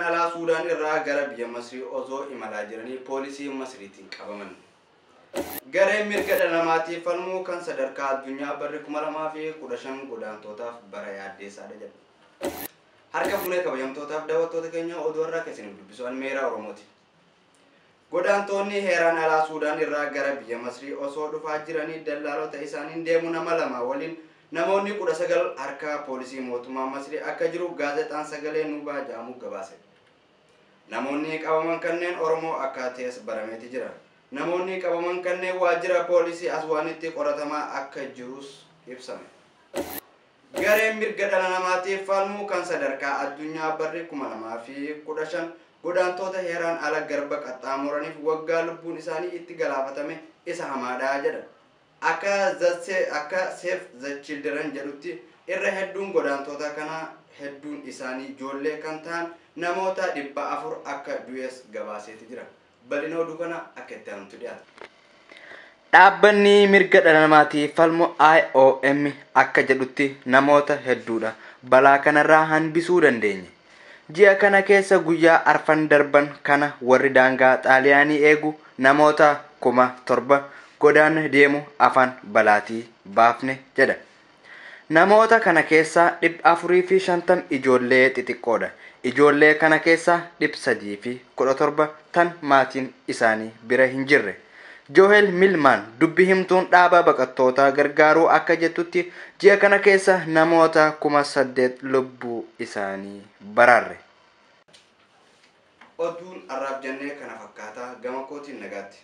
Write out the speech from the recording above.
heeraan alaa Suudaan irraa gara biyya Masrii osoo imalaa jiranii poolisii Masriitiin qabaman. Gareen mirga dhala namaatiif falmuu kan sadarkaa addunyaa barri 2015 godaantootaaf bara yaaddeessaadha jedha. Harka fuunee kabajamtootaaf daawwattoota keenya, oduu irraa keessaniif dubbisu Almeeraa Oromooti. Godaantoonni heeraan alaa Suudaan irraa gara biyya Masrii osoo dhufaa jiranii dallaalota isaaniin deemu nama lama waliin namoonni 19 harka poolisii mootummaa Masrii akka jiru gaazexaan Sagalee Nuubaa jedhamu gabaase. Namoonni qabaman kanneen Oromoo akka ta'es barameeti jira. Namoonni qabaman kanneen waajjira poolisii Aswaanitti qoratamaa akka jirus ibsame. Gareen mirga dhala namaatiif falmuu kan sadarkaa addunyaa barri 2015 godaantoota heeraan ala garba qaxxaamuraniif waggaa lubbuun isaanii itti galaafatame isa hamaadha jedha. Akka Save the Children jedhutti, irra hedduun godaantoota kanaa, hedduun isaanii ijoollee kan ta'an, namoota 400 akka du'es gabaaseeti jira. Bal'ina oduu kana akka itti aanutti dhiyaata. Dhaabbanni mirga dhala namaatiif falmu IOM akka jedhutti, namoota hedduudha balaa kanarraa hanbisuu dandeenye. Ji'a kana keessa guyyaa 4 darban kana warri daangaa Xaaliyaanii eegu namoota 7,000 godaana deemu afaan balaatii baafne jedha. Namoota kana keessaa 450 ijoollee xixiqqoodha. Ijoollee kana keessaa 317 tan maatiin isaanii bira hin jirre. Joel Milman, dubbi himtuun dhaaba baqattoota gargaaruu, akka jettutti ji'a kana keessa namoota 8,000 lubbuu isaanii baraarre. Oduun har'aaf jennee kana fakkaataa, gama kootiin nagaatti.